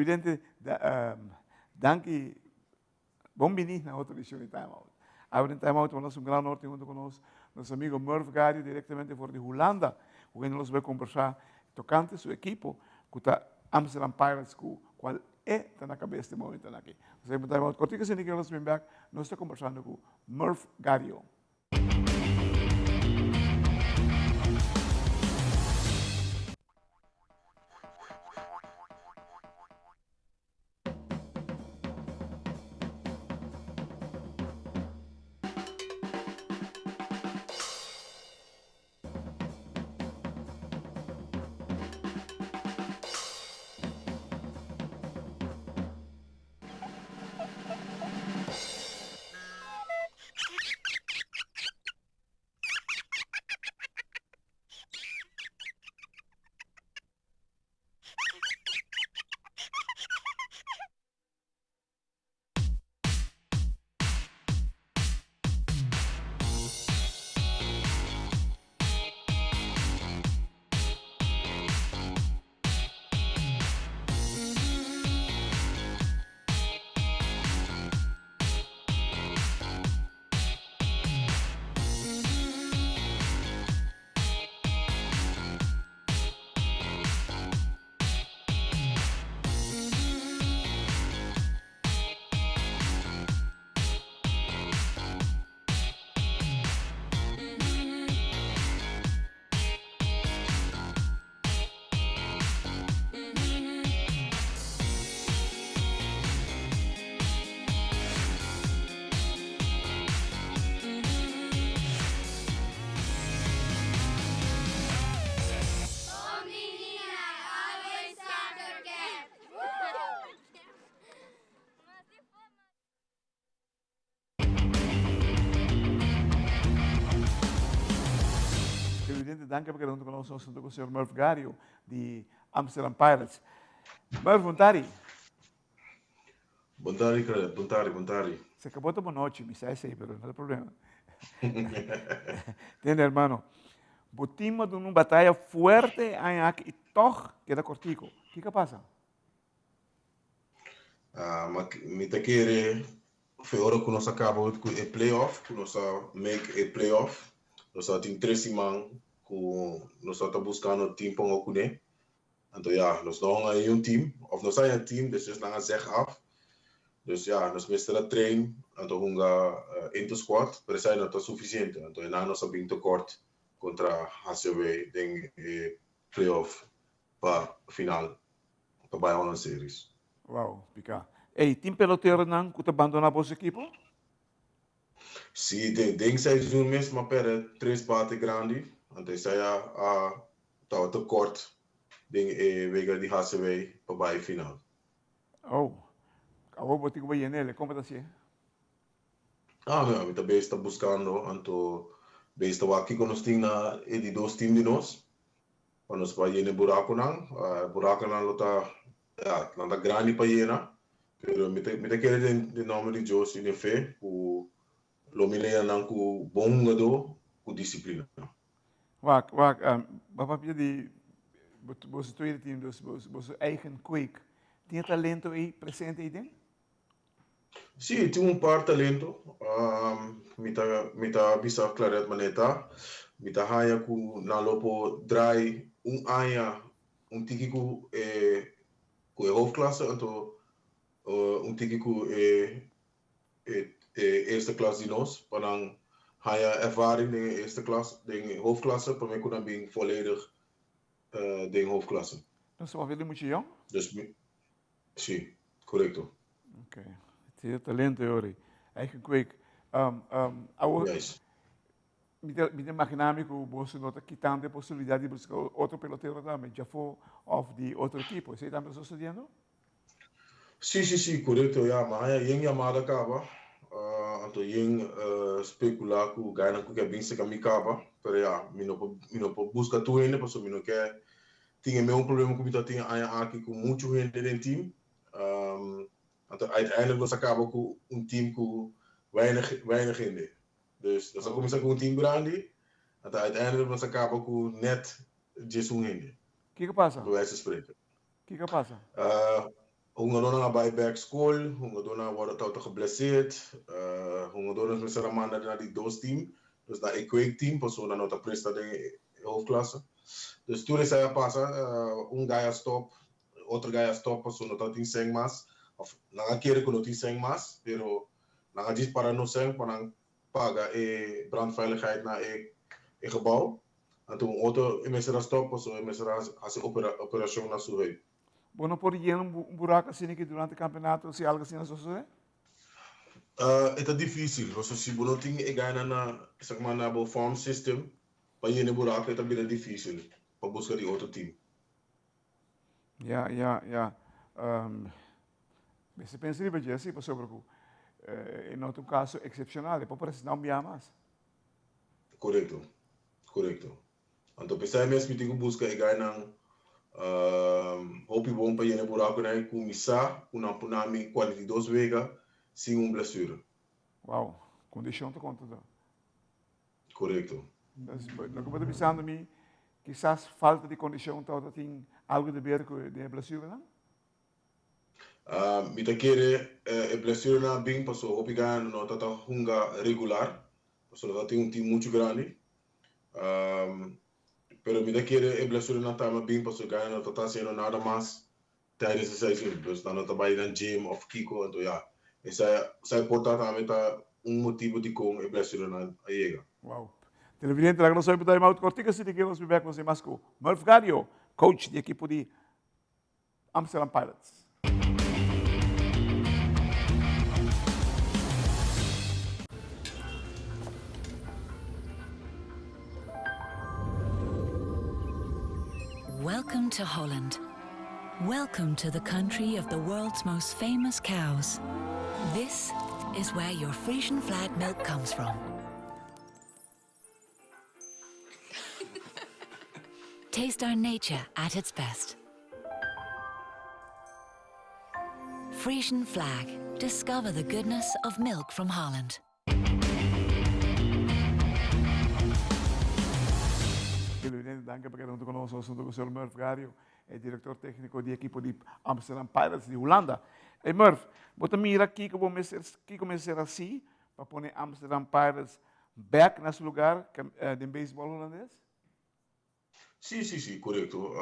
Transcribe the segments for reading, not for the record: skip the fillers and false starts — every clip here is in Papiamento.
Televidente, danki, bon bini na otro edicion di Time Out. Awe den Time Out nos un gran honor tin hunto cu nos, nos amigo Murph Gario directamente for di Hulanda, cu kende nos bay conversa tocante su ekipo cu ta Amsterdam Pirates cu cual e ta na cabes den momentonan aki. Nos ta Time Out cortico asina cu nos bin bek, nos ta conversando cu Murph Gario. Televidente, danki pa keda hunto ku nos. Nos hunto ku señor Murph Gario di Amsterdam Pirates. Murph, bon tardi. Bon tardi, Craig. Bon tardi, bon tardi. Se acabó ta bonochi, mi sa esei, pero no ta problema. Tende, hermano, bo team a duna un bataya fuerte aña aki i tog keda kortico. Kiko a pasa? Ah, ma mi ta kere fe ora ku nos a kaba ku e playoff, ku nos a make e playoff, nos a tin tres siman ku nos a ta buskando team pa hunga kuné. Anto ya, nos no hunga niun team, of nos a haña team, despues nan a zeg af. Dus ya, nos mester a train, anto hunga inter squad, pero esei no ta sufisiente. Anto enan nos a bin tekort kontra HCW den e playoff pa final. Ta bai Holland Series. Wow, pica. Ey, tin peloteronan cu ta bandona boso ekipo? Si, den den seizoen mes m'a perde tres bate grandi, anto esei a a tabata kort den e wega di HCW pa bai final. Oh, awor bo tin cu bai yenele, con bo ta hacié? Ah, mi ta bes ta buscando, anto bes ta wak kico nos tin na e di dos team di nos. Pa nos pa yena e buraconan. E buraconan lo ta, ya, nan ta grandi pa yena, pero mi ta, mi ta kere den den nomber di Dios y den fe cu lo mi lea nan cu bon hungador cu disciplina. Wak, wak, bo papia di boso tweede team, dus boso eigen kweek. Tin e talento ei presente ei den? Sí, tin un par talento. Mi ta mi ta bisa Claret manera mi ta haña ku nan lo por draai un aña un tiki ku e ku e hoofdklasse anto un tiki ku e e e eerste klas di nos pa nan haña ervaring den e eerste klas den e hoofdklasse prome ku nan bin volledig den hoofdklasse. Nos ta papia di mucha yòn? Dus mi Sí, korekto. Ok. Tin talento yori. Eigen kweek. Um, um, awo, Juist. mi ta, mi ta imagina mi ku boso no ta kitando e posibilidad di buska otro pelotero tambe, djafó of di otro ekipo. Esei tambe ta sucediendo? Sí, sí, sí, korekto, ya. Mi haña yen yamada kaba. Uh, anto yen uh, spekulá ku gainan ku ke bin seka mi kaba. Pero ya, mi no por, mi no por buska tur hende pasobra mi no ke Tin e meun problema ku mi ta tin aña aki ku muchu hende den team. Anto uiteindelijk nos a kaba ku un team ku weinig weinig hende. Dus nos a kuminsá ku un team grandi, anto uiteindelijk nos a kaba ku net djesun hende. Kiko pasa? Bij wijze van spreken. Kiko pasa? Hungadónan a bai bèk skol, hungadónan a wòrdu tabata geblesseerd, hungadónan mester a manda na di dos team, dus na e kweekteam pasobra nan no ta presta den e hoofdklasse. Dus tur esei a pasa, un guy a stop, otro guy a stop pasobra no tabatin sèn mas, òf nan a kere ku no tin sèn mas, pero nan a djis para no sèn pa nan paga e brandveiligheid na e gebouw. Anto un otro e mester a stop pasobra e mester a hasi operashon na su heup. Bo no por yena un buraco asina aki durante campeonato si algo asina sosode? E ta dificil, pasobra si bo no tin e gana na, sa como na bo farm system pa yena e buraco e ta bira dificil pa busca di otro team. Ya, ya, ya. Mester pensa riba dje si, pasobra cu e no ta un caso excepcional, e por presenta un bia mas. Corecto, corecto. Anto p'esei mes mi tin ku buska e gainan hopi bon pa yena e burakunan i kuminsá ku nan puna mi 42 wega sin un blesura. Wow, kondishon ta konta ta. Korekto. Loke bo ta bisando mi, kisas falta di kondishon tabata tin algu di ber ku den e blesuranan? Mi ta kere e blesuranan a bin pasobra hopi gainan no ta ta hunga regular, pasobra ta tin un tim muchu grandi. Pero mi ta kere e blesuranan tambe a bin pasobra gana no ta ta hasiendo nada mas tijdens e seizoen. Dus nan no ta bai nan gym of kiko. Anto ya, esei esei por ta tambe ta un motibu dikon e blesuranan a yega. Wow. Televidente, laga nos hopi time out kortico asina ke nos bin bek nos mas ku Murph Gario, coach di ekipo di Amsterdam Pirates. Welcome to Holland. Welcome to the country of the world's most famous cows. This is where your Frisian flag milk comes from. Taste our nature at its best. Frisian flag. Discover the goodness of milk from Holland. Danki pa keda huntu ku nos. Nos huntu ku señor Murph Gario, e direktor tékniko di ekipo di Amsterdam Pirates di Hulanda. Ey Murph, bo ta mira kiko bo mester, kiko mester hasi pa pone Amsterdam Pirates bek na su lugar den beisbòl hulandes? Sí, sí, sí, korekto.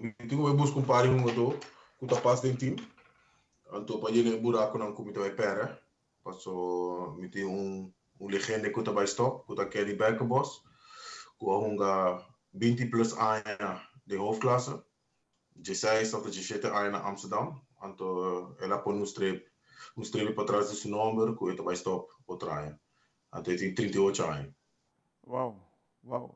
Mi tin ku bai buska un par di hungadó ku ta pas den tim. Anto pa yena e burakunan ku mi ta bai pèrdè. Paso mi tin un un legende ku ta bai stòp, ku ta Kenny Berkenbos, ku a hunga binti plus aña den hoofdklasse. Djeseis òf djeshete aña na Amsterdam. Anto el a pone un strep, un strepi patras di su nòmber ku e ta bai stòp otro aña. Anto e tin 38 aña. Wow, wow.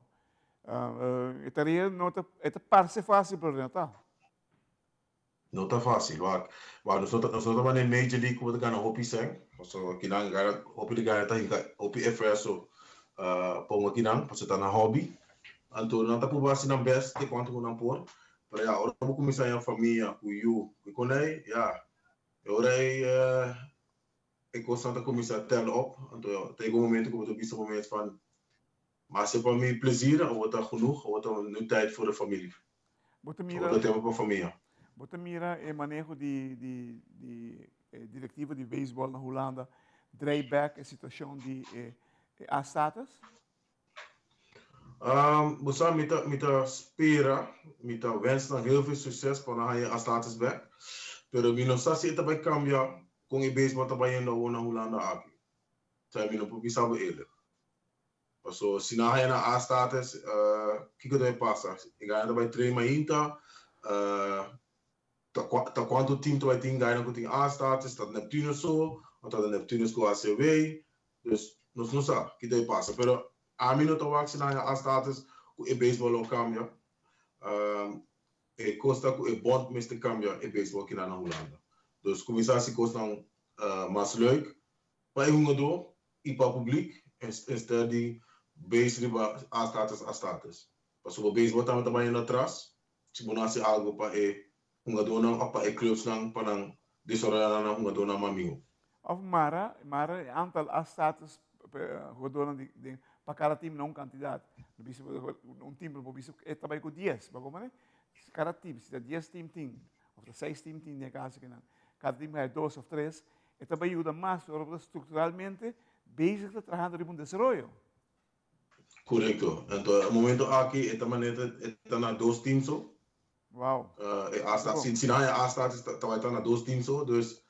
E tarea no ta, e ta parse fácil pero no ta. No ta fácil, wak. Wak, nos no ta, nos no ta manera Major League ku bo ta gana hopi sèn. Pasobra kinan gana, hopi di gana ta hinka hopi esfuerso pa un akinan, pasobra ta nan hobby. Anto nan ta purba hasi nan best te kuantu ku nan por. Pero ya, ora bo kuminsá haña famia ku yu ku konei, ya, e ora ei e kosnan ta kuminsá tèl op. Anto ta yega un momento ku bo ta bisa bo mes van, Mas si pa mi plezir, awor ta genoeg, awor ta nu tijd voor de familie. Bo ta mira. Awor ta tempo pa famia. Bo ta mira e maneho di di di e directiva di baseball na Hulanda draai back e situacion di e e A-status? Bo sa mi ta mi ta spera, mi ta wens nan heel veel succes pa nan haña e A-status back, pero mi no sa si e ta bai cambia con e baseball ta bayendo awor na Hulanda aki. Sa mi no por bisa bo eerlijk. Paso si nan haña nan A-status, kiko ta bai pasa? E gana ta bai train mainta, ta ta kuantu team ta bai tin gana ku tin A-status? Ta Neptunus so o ta Neptunus ku ACW? Dus nos no sa ki ta bai pasa. Pero ami no ta wak si nan haña A-status ku e beisbòl lo kambia. E kos ta ku e bond mester kambia e beisbòl kinan na Hulanda. Dus kuminsá hasi kosnan mas leuk pa e hungadó i pa publik instead di base riba a status a status. Pasobra baseball tambe ta bayendo atras si bo no hasi algo pa e hungadónan òf pa e clubsnan pa nan desaroyá nan hungadónan mas mihó. Òf mara mara e antal a status pa e hugadónan di den pa kada team na un kantidat. No bisa un team lo por bisa e ta bai ku dies, bo a komprende? Kada team si ta dies team tin. Òf ta seis team tin den e kaso akinan. Kada team haña dos òf tres. E ta bai yuda mas ora bo ta strukturalmente bezig ta trahando riba un desaroyo. Korekto. Anto e momento aki e ta manera e ta na dos team so. Wow. E A-status, si si nan haña A-status ta bai ta na dos team so. Dus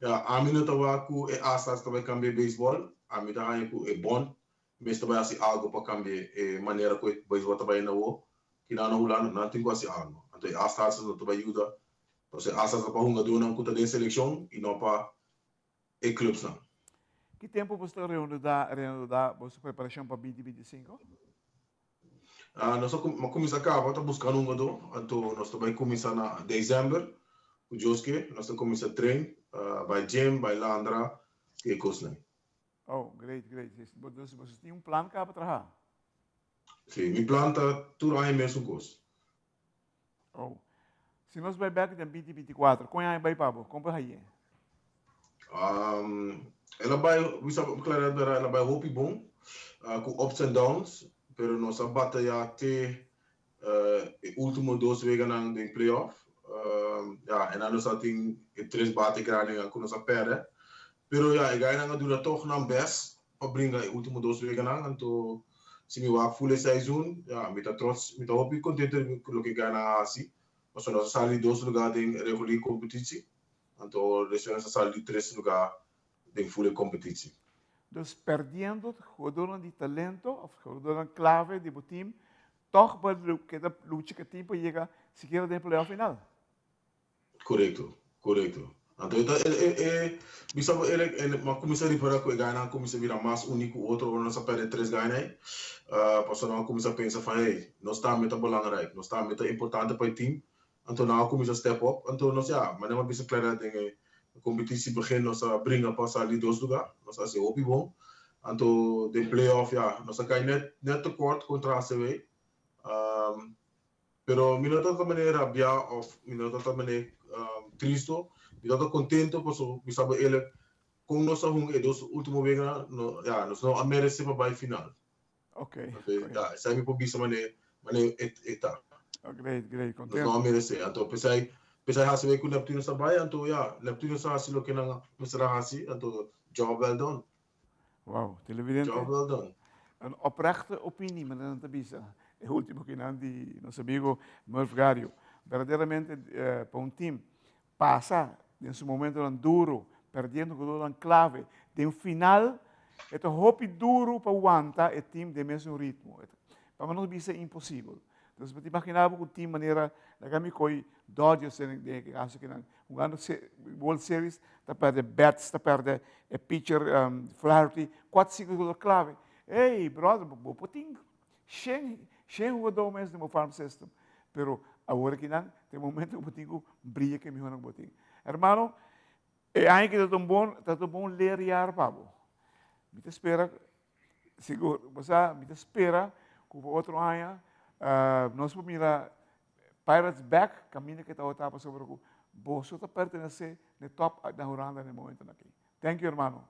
ya ami no ta wak ku e A-status ta bai kambia e beisbòl. Ami ta haña ku e bond mester bai hasi algu pa kambia e manera ku e beisbòl ta bai na awo. Kinan na Hulanda nan tin ku hasi algu. Anto e A-status no ta bai yuda. Pasobra e A-status ta pa hungadónan ku ta den selekshon i no pa e clubsnan. Ki tempu boso ta reanudá reanudá boso preparashon pa binti binti sinku? Nos a kuminsá kaba ta buska un hungadó, anto nos ta bai kuminsá na desèmber ku Dios ke. Nos ta kuminsá train, bai gym, bai landra, ku e kosnan. Oh, great, great. Dus boso tin un plan kaba traha? Sí, mi plan ta tur aña mesun kos. Oh. Si nos bai bek den binti binti kuater, kon e aña bai pa bo? Kon bo haye? El a bai, mi sa klaridat bera, el a bai hopi bon, ku ups and downs, pero nos a bataya te e ultimo dos weganan den playoff. Ya, en nan nos a tin e tres bate grandinan ku nos a pèrdè. Pero ya, e gainan a duna tòg nan bèst pa bringa e ultimo dos weganan, anto si mi wak ful e seizoen, ya, mi ta trots, mi ta hopi contento di loke e gainan a hasi, pasobra nos a sali di dos lugar den regulier competitie, anto despues nos a sali di tres lugar den ful e competitie. Dus perdiendo jugadornan di talento of jugadornan clave di bo team, toch bo keda lucha ku e team pa yega sikiera den e playoff final. Korekto, korekto. Anto e ta e e e bisa bo Eric e m'a kuminsá ripará ku e gainan a kuminsá bira mas uní ku otro ora nos a pèrdè tres gaina ei. Pasobra nan a kuminsá pensa van hey, nos tambe ta belangrijk, nos tambe ta importante pa e team. Anto nan a kuminsá step up. Anto nos ya, manera m'a bisa Clara den e kompetisi begin nos a bringa pa sali dos lugá, nos a hasi hopi bon. Anto den playoff ya, nos a kai nèt nèt tekort kontra ACW. Pero mi no ta ta manera rabiá òf mi no ta ta manera tristo. Mi ta ta kontento pasobra mi sa bo eerlijk kon nos a hunga e dos último weganan, no, ya, nos no a meresé pa bai final. Anto, ya, esei mi por bisa manera, manera e, e ta. Oh, great, great, Nos kontento. no a meresé. Anto p'esei, p'esei hasi wei ku Neptunus a bai, anto ya, Neptunus a hasi loke nan mester a hasi, anto job well done. Wow, televidente. Job well done. Een oprechte opinie, manera nan ta bisa, e ultimo kinan di nos amigo Murph Gario. Berdaderamente pa un team pasa den su momentonan duro, perdiendo jugadornan clave den final, e ta hopi duro pa wanta e team den mesun ritmo. Pa nos bisa imposibel. Entonces bo ta imagina bo ku tin manera laga mi koi Dodgers den e kaso kinan hungando World Series ta perde Betts, ta perde e pitcher Flaherty, kuater sinku jugador klave. Ey brother bo por tin shen shen jugador mes den bo farm system pero awor kinan ta e momento ku bo tin ku bria ku e mihonan ku bo tin. Hermano e aña aki ta ta un bon ta ta un bon leerjaar pa bo. Mi ta spera Sigur, bo sa, mi ta spera ku pa otro aña nos por mira Pirates back kaminda ku e tabata pasobra ku boso ta pertenesé na e top na Hulanda na e momentonan aki. Thank you hermano.